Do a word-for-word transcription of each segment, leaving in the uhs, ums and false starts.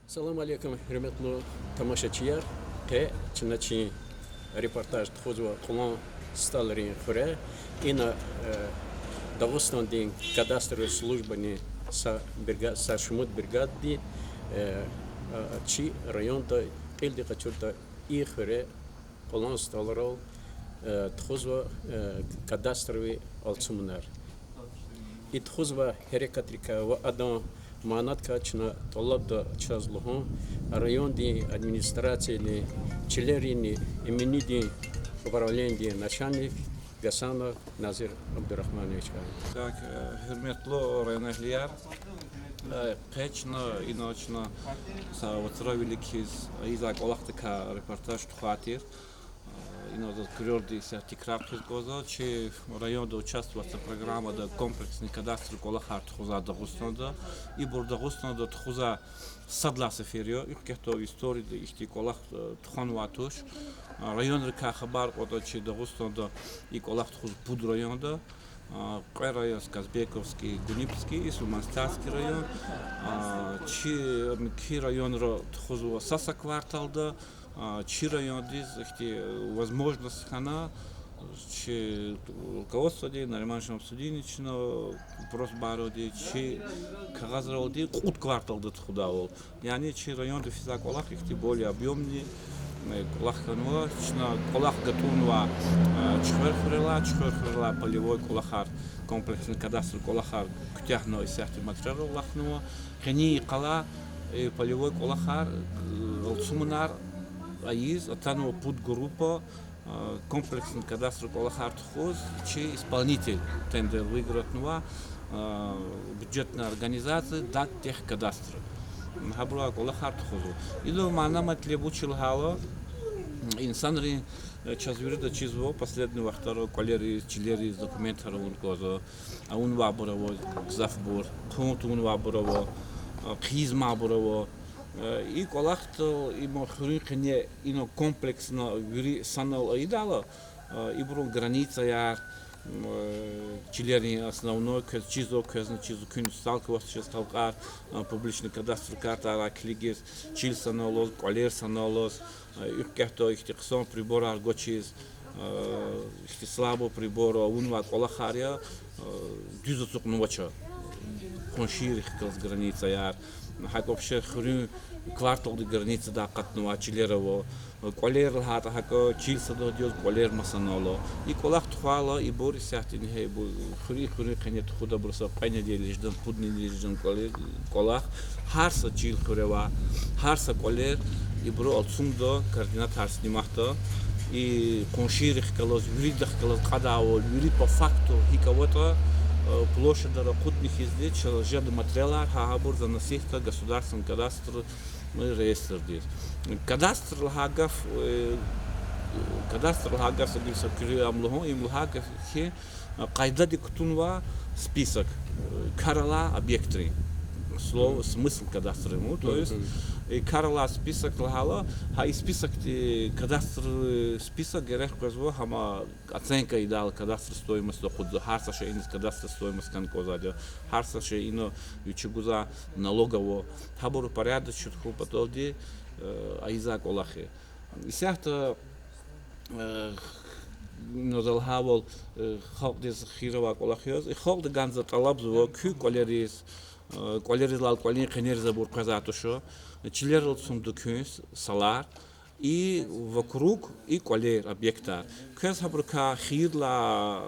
Салам алейкум, гьуьрметлу тамашачияр. Къе чна чи репортаж тухузва Кьулан СтӀалрин хуьре. Ина, э, Дагъустандин кадастровый службадин са брига-, са шумуд бригадди, э, э, чи районда кьилди къачуртӀа и хуьре, Кьулан СтӀалрал, э, тухузва, э, кадастровый алцумунар. И тухузва гьерекатрикай ва адан манадикай чна тӀалабда чаз лугьун райондин администрациядин чилерин иминидин управленидин начальник Гасанов Назир Абдурагьмановича. Так, э, гьуьрметлу районэгьлияр, э, къе чна, ина чна са вацра вилик хьиз ийизвай кӀвалахдикай репортаж тухвай тир. Э, ина заз куьрелди исятда тикрар хъийиз кӀанзава, чи районда участвовать авур программада комплексный кадастр кӀвалахар тухузвай Дагъустанда. Ибур Дагъустанда тухузвай сад лагьай сефер я, и хкетда историяда ихьтин кӀвалах, э, тухванвай туш. Э, районрикай хабар кьатӀа, чи Дагъустанда и кӀвалах тухуз пуд районда. Э, кьве район: Казбековский, Гунибский и Сулейман-Стальский район. Э, чи муькуь районра тухузва са-са кварталда. А, чи райондиз ихьтин, э, возможность хьана, чи руководстводи, Нариман Шамсудиновични, э, просто баради, чи кагъазралди кьуд кварталда тухудайвал. Яни чи районда физвай кӀвалах ихьтин более объёмный, э, кӀвалах хьанва, чна кӀвалах гатӀунва, э, Чуьхвер хуьрелай, Чуьхвер хуьрелай полевой кӀвалахар, комплексный кадастр кӀвалахар куьтягьна, исятда материалар алахънава. Къенин йикъалай, э, полевой кӀвалахар, э, алцумунар ийиз атанва пуд группа, э, комплексный кадастр кӀвалахар тухуз, чи исполнитель тендер выигратнава, э, бюджетная организация Дагтехкадастр. Гьабуру кӀвалахар тухузва. Идан мана-метлеб вуч я лагьайтӀа, инсанри, э, чаз вирида чизва, последний вахтара кӀвалериз, чилериз документар авун кӀанзава. Авунвайбур ава гзафбур, хъун тавунвайбур ава, э, хъийизмайбур ава. Э, и кӀвалахдал, им хуьруьн къене ина комплексно вири санал ийидайла, э, ибурун границаяр, э, чилерин основной квез чизва, квезни чизва, куьн сталкиваться жез халкьар, э, публичный кадастр картайрай килигиз, чил санал алаз, кӀвалер санал алаз, э, и хкетда ихьтин хъсан приборар гвачиз, э, ихьтин слабый прибор авунвай кӀвалахар я, э, дуьз ацукьнавач къуншийрихъ галаз границаяр. ГьакӀ вообще хуьруьн кварталдин границадай акъатнавай чилер ава. КӀвалер лагьайтӀа гьакӀ, чил садахъ дуьз кӀвалер масанал ала. И кӀвалах тухвайла, ибур исятда ингье, ибур хуьруьн, хуьруьн къене тухудайбур са кьве недели жедан, пуд недели жедан кӀвале-, кӀвалах. Гьар са чил, хуьре ва гьар са кӀвалер ибуру алцумда, координатар сниматда. И къуншийрихъ галаз, виридахъ галаз кьадайвал, вири по факту гьикӀ аватӀа, э, площадьар акъудни хьизди чаз жеда материалар, гьа гьабур заноситьда государственный кадастр реестрдиз. Кадастр лагьай гаф, э, кадастр лагьай гаф са гила са куьруь ам лугьун, им лагьай гаф хьи, э, къайдадик кутунвай список, э, кар алай объектрин. Слово, смысл кадастра, ну, то есть, и кар алай список лагьайла, гьа и списокди, кадастр, э, список герек къвезва гьам оценка ийидайла кадастр стоимость акъудзава, гьар са шейиниз кадастр стоимость хьана кӀанзавайди я, гьар са шейина вичи гузвай налог ава, гьабур порядочно тухун паталди, э, ийизвай кӀвалах я. Исятда, э, ина за лагьайвал, э, халкьдиз хийир авай кӀвалах яз, и халкьдивай за тӀалабзава куь кӀвалериз, э, кӀвалерилай кӀвалин къенериз абур къвезвай туш, чилерал алцумда куьн салар, и вокруг и кӀвалер, объектар. Квез гьабурукай хийирдилай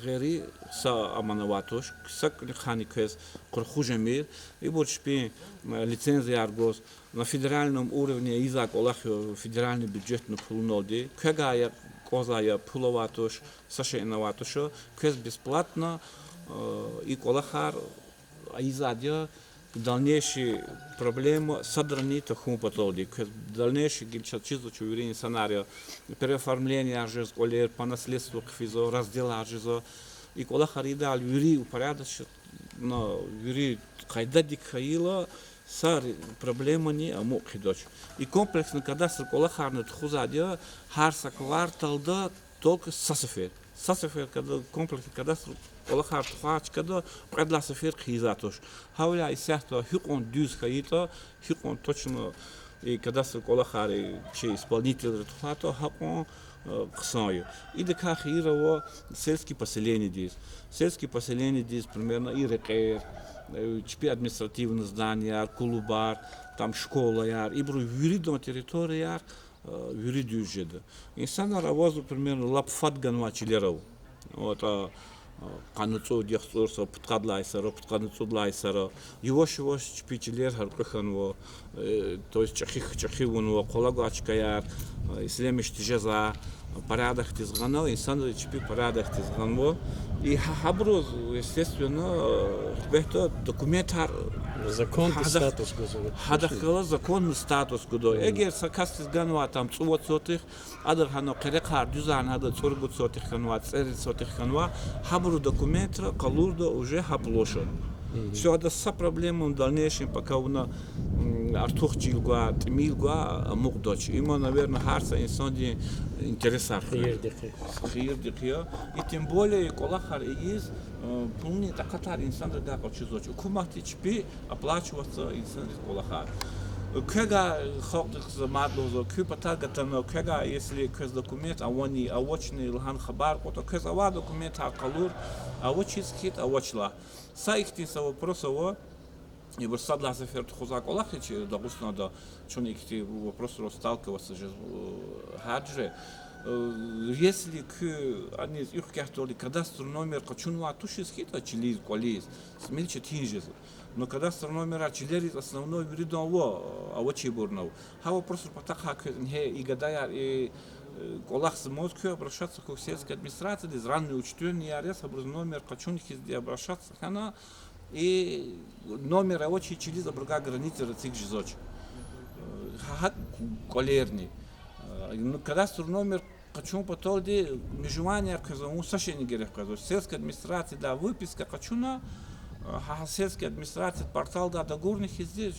гъейри са аман авай туш, са кӀвалихъайни квез къурху жемир, ибур чпин, э, лицензияр гваз, на федеральном уровне ийизвай кӀвалах я, федеральный бюджетный пулуналди, квевай я, кӀанзавай я, пул авай туш, са шейни авай туш, квез бесплатно, э, и кӀвалахар ийизвайди я, дальнейший проблема садрани тахьун паталди. Квез дальнейший гила чаз чизва, чун вири инсанар я, переоформление жез кӀвалер, по наследству хъфизва, разделар жезва. И кӀвалахар ийидайла вири упорядоченно, вири къайдадик хьайила, са проблемани амукь хъийидач. И комплексный кадастр кӀвалахарни тухузвайди я гьар са кварталда только са сефер. Са сефер, когда комплексный кадастр КӀвалахар тухвай чкада кьвед лагьай сефер хъийизвайди туш. Гьавиляй исятда гьикьван дуьз хьайитӀа, гьикьван точно и кадастр кӀвалахар чи исполнительри тухвайтӀа, гьакьван хъсан я. Идакай хийир ава сельский поселениедиз. Сельский поселениедиз, примерно, и рекьер, чпи административный зданияяр, клубар, там школаяр, ибурун виридан территорияяр вири дуьз жеда. Инсанар авазва, примерно, лап фад ганвай чилерал. АтӀа къанни цӀуд, яхцӀур са, пудкъад лагьай йисара, пудкъанни цӀуд лагьай йисара. Яваш-яваш чпи чилер гьяркьуь хьанва, то есть чӀехи, чӀехи авунва, къвалав гвай чкаяр, ишлемишдиз жезва, порядокдиз гъана, инсанри чпи порядокдиз гъанва. И гьа-, гьабуруз, естественно, куьмекда документар, закондин статус гузва, гьадахъ галаз законный статус гуда. Эгер са касдиз ганвай там цӀувад сотых, адахъ гьана къерехар дуьзарна, гьада цӀуругуд сотых хьанвай, цӀерид сотых хьанвай, гьабурун документра къалурда уже гьа площадь. Всё, гьада са проблема в дальнейшем, пока вуна артух чил гвай, тӀимил гвай амукьдач. Има, наверно, гьар са инсандин интересар хуьр я. Хийирдихъ я. И тем более кӀвалахар ийиз пулунин такьатар инсанрикай къачузвач. Гьукуматди чпи оплачиватьзава инсанриз кӀвалахар. Квевай халкьдихъ за мад лугьузва, куь патав гатана, квевай, если квез документ авани, авачни лагьана хабар кьуртӀа, квез авай документар къалур, авачиз хьайитӀа авач лагь. Са ихьтин са вопрос ава, ибур сад лагьай сефер тухузвай кӀвалах я чи Дагъустанда, чун ихьтин вопросрал сталкиваться жез гьар жуьре. Если куь аниз и хкягъдалди кадастр номер къачунвай тушиз хьайитӀа чилиз, кӀвализ, цӀимил четин жезва. Но кадастр номерар чилериз основной виридан ава, авачирбурни ава. Гьа вопросрин патахъай квез ингье и гадаяр, и кӀвалахзамаз куьн обращаться хьухь сельской администрациядиз, ранний учтённыйяр яз, гьабуруз номер къачун хьизди обращаться хьана, и номер авачир чилиз абурукай границаяр эциг жезвач. Гьа, гьакӀ кӀвалерни. Ну, кадастр номер къачун паталди межеванияяр къвезва, вун са шейни герек къвезвач. Сельской администрациядай выписка къачуна, гьа, гьа сельской администрациядин порталдай дагурна хьизди,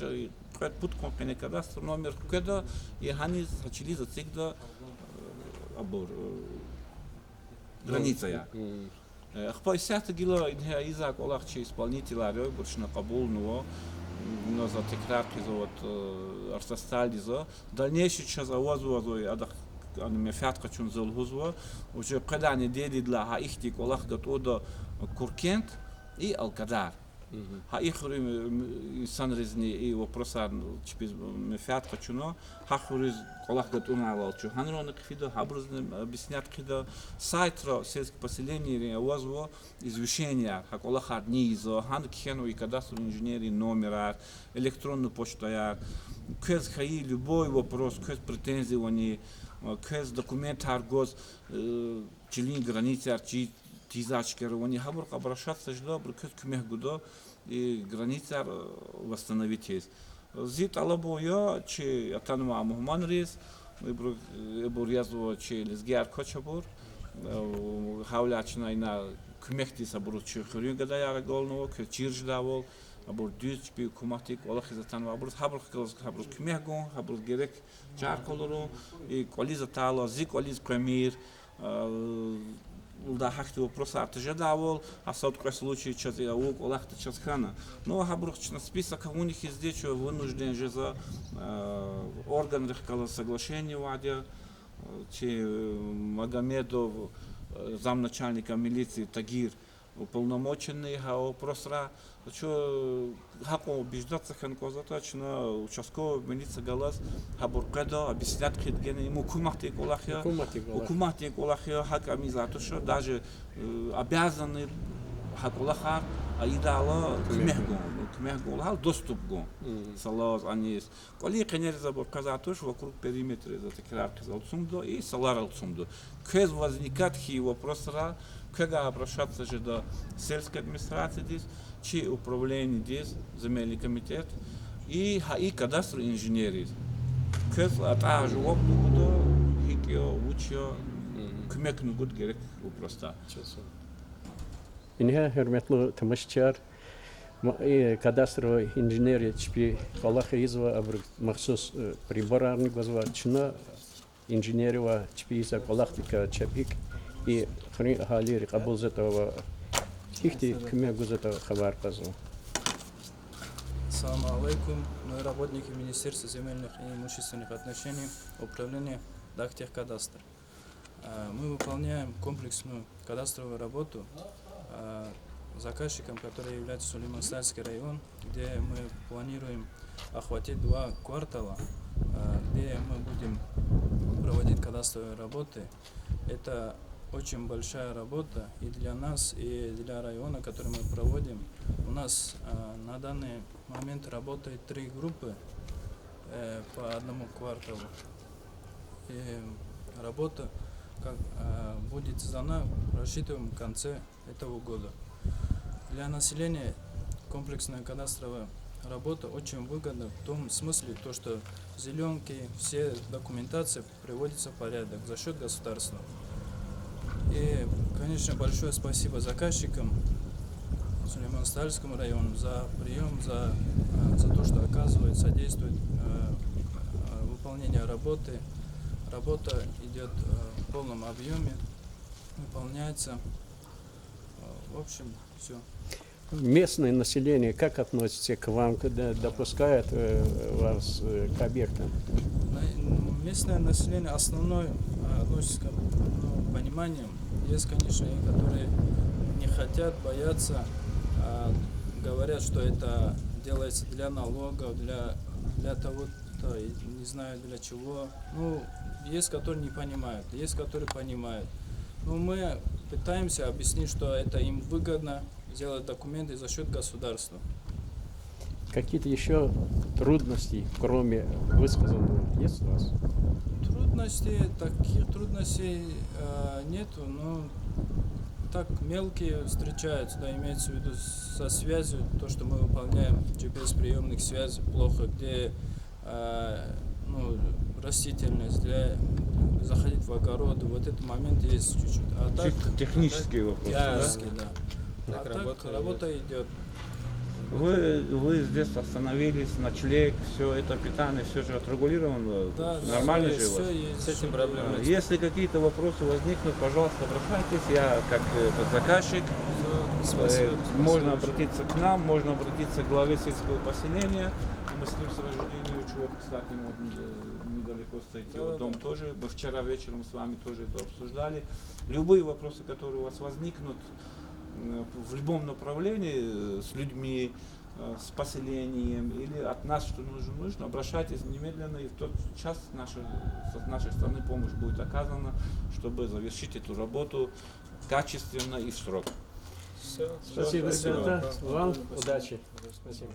кьвед-пуд кьван къене кадастр номер хкведа, и гьаниз гьа чилиз эцигда абур, границаяр. Ахпа исятда гила ингье ийизвай кӀвалах чи исполнителар я, ибур чна кьабулнава, вуна за текрар хъийизва, вот, арсасталдиза. Дальнейший чаз авазва, авазва, адахъ, ана, менфят къачун за лугьузва. Уже къведай неделядилай гьа ихьтин кӀвалах гатӀунда Куркент и Алкадар. Гьа и хуьруьн инсанризни и вопросар чпиз менфят къачуна, гьа хуьруьз кӀвалах гатӀунайвал чун гьанрани хъфида, гьабурузни объяснять хъийида, сайтра сельский поселенийрин авазва извещенияяр, гьа кӀвалахар ни ийизва, гьана кхьенва и кадастровый инженерный номерар, электронный почтаяр, квез хьайи любой вопрос, квез претензия авани, квез документар гваз, чилин границаяр чи тийизвай чкайра авани, гьабурухъ обращаться жеда, абуру квез куьмек гуда и границаяр восстановить ийиз. Зи тӀалабун я чи атанвай мугьманриз, ибуру, ибур язва чи лезгияр квач абур. Гьавиляй чна ина куьмекдиз абуруз чи хуьруьн гадаяр агалнава, квез чир жедайвал, абур дуьз чпи гьукуматдин кӀвалахиз атанвайбуруз, гьабурухъ галаз гьабуруз куьмек гун, гьабуруз герек чар къалурун, и кӀвализ атайла, зи кӀвализ къвемир, лугьудай гьахьтин вопросар тежедайвал, гьа сад-кьве случай чаз и авур кӀвалахда чаз хьана. Ну, гьабурухъ чна список авуни хьизди, чун вынужден жезва, органрихъ галаз соглашение авайди я, чи Магомедов, замначальника милиции Тагир, уполномоченный гьа вопросра, чун гьакьван убеждаться хьана кӀанзаватӀа, чна участковый милиция галаз гьабур къведа, объяснять хъийида гена, им гьукуматдин кӀвалах я, гьукуматдин кӀвалах я, гьакӀ ам ийизвайди туш, даже обязанный гьа кӀвалахар ийидайла куьмек гун, куьмек гун лагьайла, доступ гун салаз аниз. КӀвалин къенериз абур къвезвайди туш, вокруг периметра, за текрар хъийизва, алцумда и салар алцумда. Квез возникать хьайи вопросра, квевай обращаться жеда сельской администрациядиз, чи управлениедиз, земельный комитет, и гьа и кадастровый инженердиз. Квез атӀай жаваб гуда, гьикӀ я, вуч я, куьмекни гуда герек вопросда. Ингье, гьуьрметлу тамашачияр, кадастровый инженерия чпи кӀвалах ийизва, абуру махсус приборарни гвазва, чна инженерия ва чпи ийизвай кӀвалахдикай чапик и хуьруьн агьалийри кьабулзаватӀа ва Ихьтин куьмек гузватӀа хабар кьазва. Ассаламу алейкум. Мы работники Министерства земельных и имущественных отношений, управления Дахтехкадастра. А, мы выполняем комплексную кадастровую работу, а, заказчиком, который является Сулейман-Стальский район, где мы планируем охватить два квартала, а, где мы будем проводить кадастровые работы. Это очень большая работа и для нас, и для района, который мы проводим. У нас, а, на данный момент работает три группы, э, по одному кварталу. И работа, как, а, будет сдана, рассчитываем в конце этого года. Для населения комплексная кадастровая работа очень выгодна в том смысле, то, что зелёнки, все документации приводится в порядок за счёт государства. И, конечно, большое спасибо заказчикам, Сулейман-Стальскому району, за приём, за, э, за то, что оказывает, содействует, э, э, выполнению работы. Работа идёт, э, в полном объёме, выполняется. Э, в общем, всё. Местное население как относится к вам, когда допускают, э, вас, э, к объектам? На-, м, местное население основное, а, относится к, ну, пониманием. Есть, конечно, и которые не хотят, боятся, а, говорят, что это делается для налогов, для, для того-то, и не знаю для чего. Ну, есть, которые не понимают, есть, которые понимают. Но мы пытаемся объяснить, что это им выгодно, делать документы за счёт государства. Какие-то ещё трудности, кроме высказанного, есть у вас? Трудностей, таких трудностей, э, нету, но так мелкие встречаются, да, имеется в виду со связью, то, что мы выполняем G P S приёмник, связь плохо, где, э, ну, растительность, для, заходить в огороды, вот этот момент есть чуть-чуть. А так, чисто технические вопросы, да? Технические, да. А так работа идёт. Вы, вы здесь остановились, ночлег, всё это, питание, всё же отрегулировано, да, нормально же у вас? Всё есть. С этим проблем нет. Если какие-то вопросы возникнут, пожалуйста, обращайтесь. Я как, э, заказчик, э, можно обратиться к нам, можно обратиться к главе сельского поселения. Мы с ним с рождения, чего, кстати, вот, э, недалеко стоит его дом тоже. Мы вчера вечером с вами тоже это обсуждали. Любые вопросы, которые у вас возникнут, э, в любом направлении, э, с людьми, э, с поселением или от нас, что нужно, нужно, обращайтесь немедленно, и в тот час наша, с нашей стороны помощь будет оказана, чтобы завершить эту работу качественно и в срок. Всё, спасибо, ребята. Вам удачи. Спасибо.